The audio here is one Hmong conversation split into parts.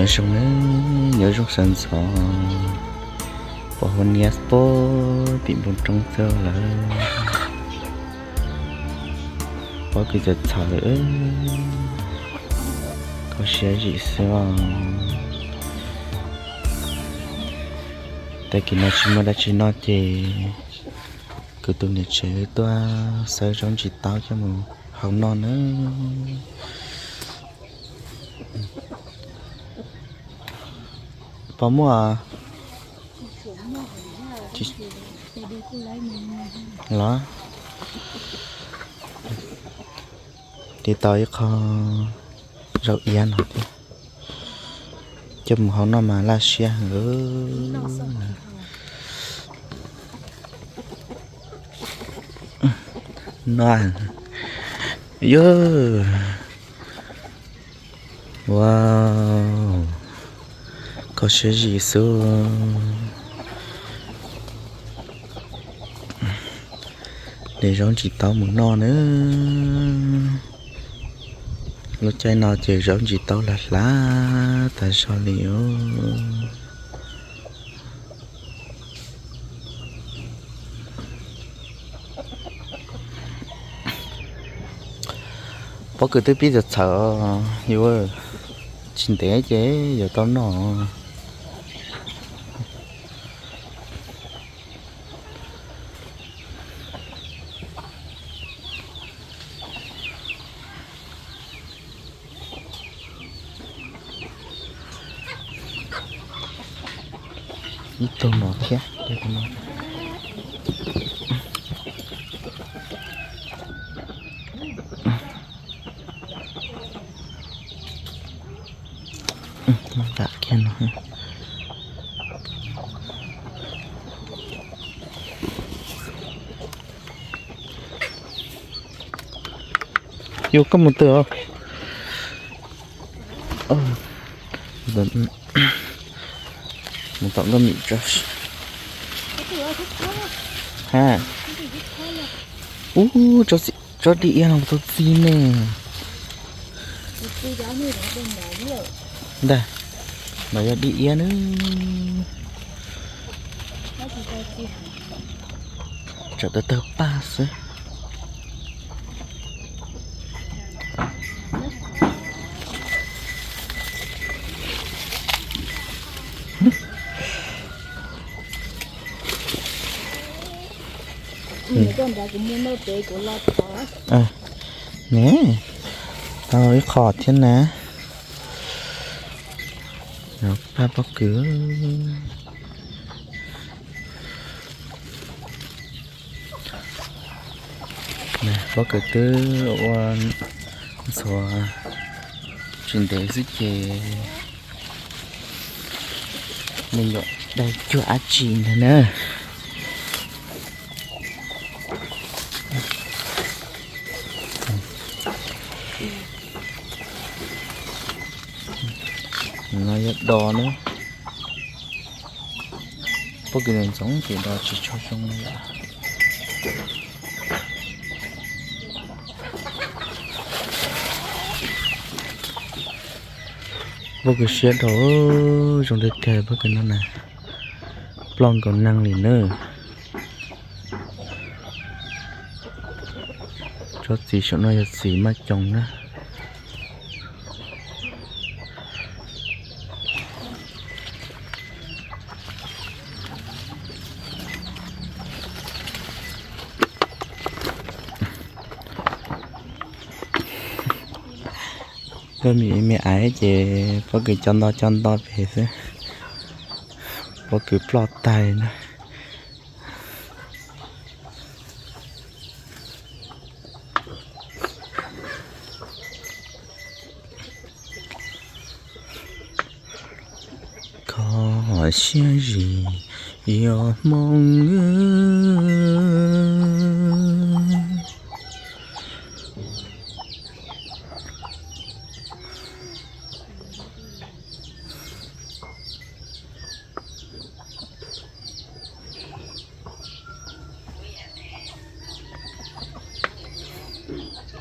Zoo na, nyob zoo sawv ntxov, pom hua niab pob tim npoo roob txog lawm. Pob kws txawm txhawv, kho siab zim xwb os. Tag kis no tsis muaj dab tsi noj ces kuv tus niam tsev tuaj xawb zaub ntsis taub coj mus hau noj na. Pom muaj los tiv tau ib qho zaub iab no thiab, coj mus hau noj mas laj siab heev. No, yog, ua, kho siab zim xwb. De zaub ntsis taub mus noj na. Lub caij no ces zaub ntsis taub hlav hlav tas zog li os. Pob kws twb pib txawv txhawv, yuav tsis ntev ces yuav tau noj. Ib tug no thiab. Ntam kiag no. Yus koj mus twg os? Mus tom nkauj mim tso. Ha. Ub, tsob dib iab no tau txi ne. Ntag, mas yog dib iab na. Tsam tawg tawg paj xwb. Ne, tau ib qho thiab na. Paj pob kws. Pob kws twb ua ntxhuav tsis ntev xwb ces me nyuam dai cuag dab tsi ntag na. No yog do na. Pob kws ntxoov ces do tsis tshua zoo li. Pob kws siab dhau, zoo tiag tiag pob kws no na. Ploj nkaus neeg li na. Tsob txiv saum no yog txiv maj coos na. Nkauj mim me aiv ces pob kws co nto co nto pem xwb, pob kws ploj tag na. Kho siab zim yog hmoo.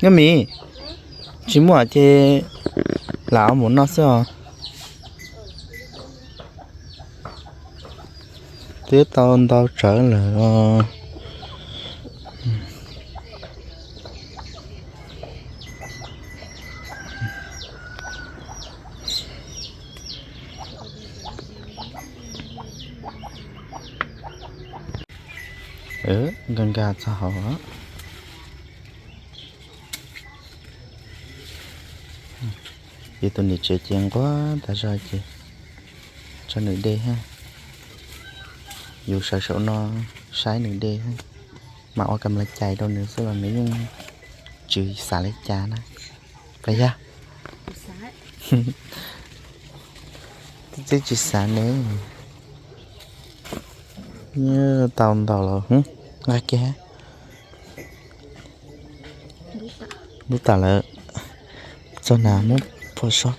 Nkauj mim, tsis muaj ces lam ua mus noj xwb os. Twb tau ntau tsawv lawm os. Nkag nkag txog hauv. Ces tus niam tsev ces nquag tas zog ces tso nws de thiab. Yus sawv saum no saib nws de thiab, mas ua kam la cais rau nws xwb los nws yeej tsis xav li cas na. Puas yog? Twb tsis xav ne. Tau ntau los nqa kiag. Lub tas lawm, txog na muab phua sob.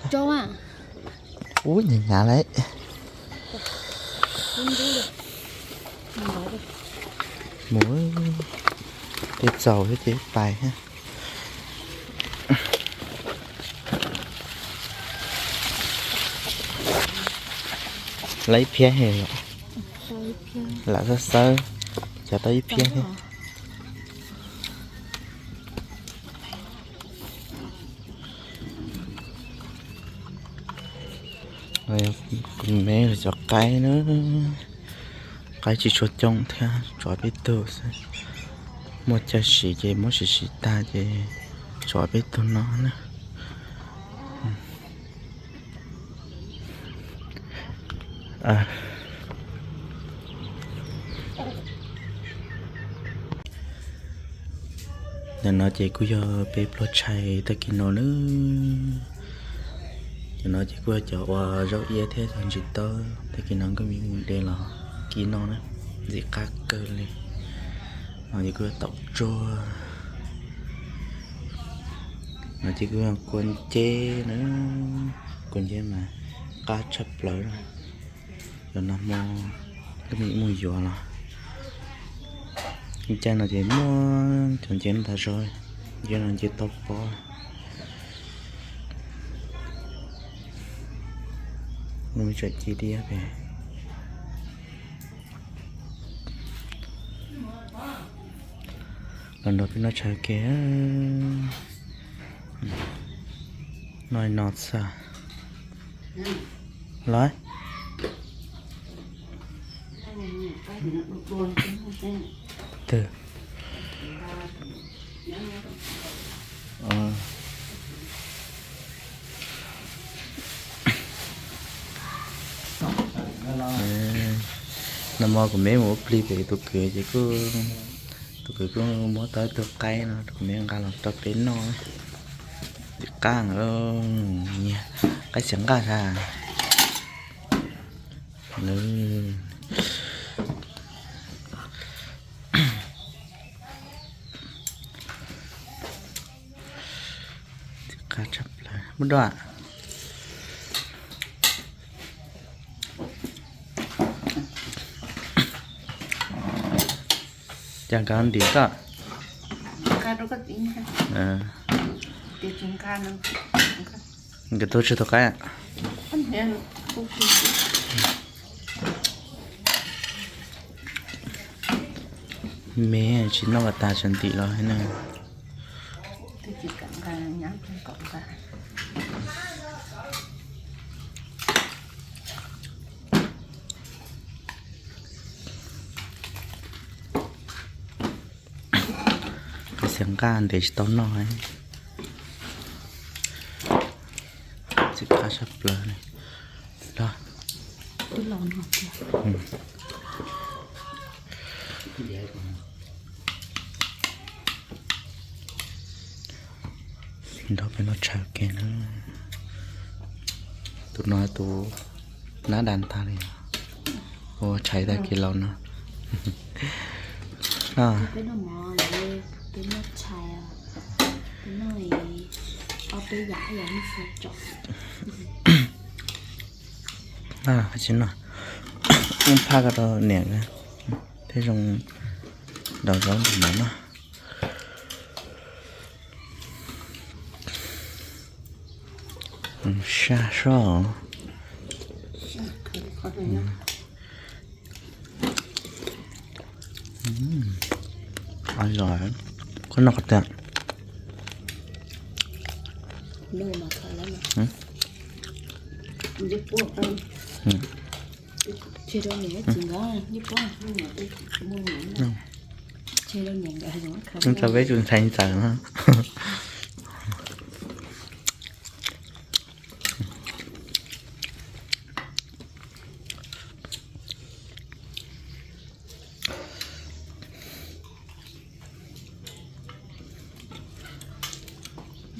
Ub, hnyav hnyav lawm. Mus, tej txaus thiab ces pais thiab. Lawv ib phiab he, lam xawb xawb, cov tau ib phiab thiab. Kuv me los cov qaib na, qaib tsis tshua coob thiab, tsov peb tug xwb. Muaj chaw siv ces muab siv siv tag ces tsov peb tug no na. Ntawm no ces kuj yog peb pluag tshais tag kis no na. Cov no ces kuj yog cov ua zaub iab thiab cov ntsis taub, tag kis no nkauj me mus de los kib noj na, ntxim qab kawg li. No ces kuj yog taum tsuag, no ces kuj yog kua nceb na, kua nceb mas qab tshaj plaws. Cov no hmo nkauj me mus yuav los, caij no ces muaj cov nceb no tas zog, nceb no nceb tau pob. Nkauj me tseem ci diab pem. Los nrog peb noj tshav ke, noj no txog los. Nag hmo kuv me mus ua plig pem tus kwv ces kuj, tus kwv kuj muab tau ib tug qaib no rau kuv me nqa los rau peb noj. Ntxim qab, nyiam qaib xyaw nqaj sas. Ntxim qab tshaj plaws, muab dua. Cas nkawd ntim koj? Nkawd tuaj tsis tau qaib. Me tsis noj vas tas tseem ntim los na. Qaib xyaw nqaj ntev tsis tau noj. Ntxim qab tshaj plaws li. Los. Nrog peb noj tshav ke na. Tus no tus nab da ntag li. Ua tshais tag kis los no. Tsis no, ua phaj ko rau niam thiab zoo, daus zaub ntawm no no. Saj soj. Qhov no qhov tiag. Tau peb tus ntxhais ntxawm no.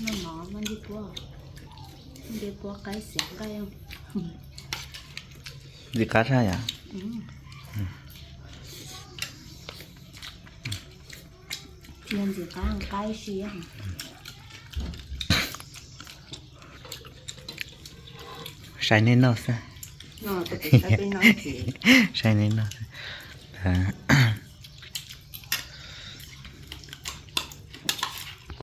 Noj mov noj ncej puab, ncej puab qaib xiav nqaij. Ntxim qab tshaj yom. Yog ntxim qab qaib si. Saib nej noj xwb. Saib nej noj xwb.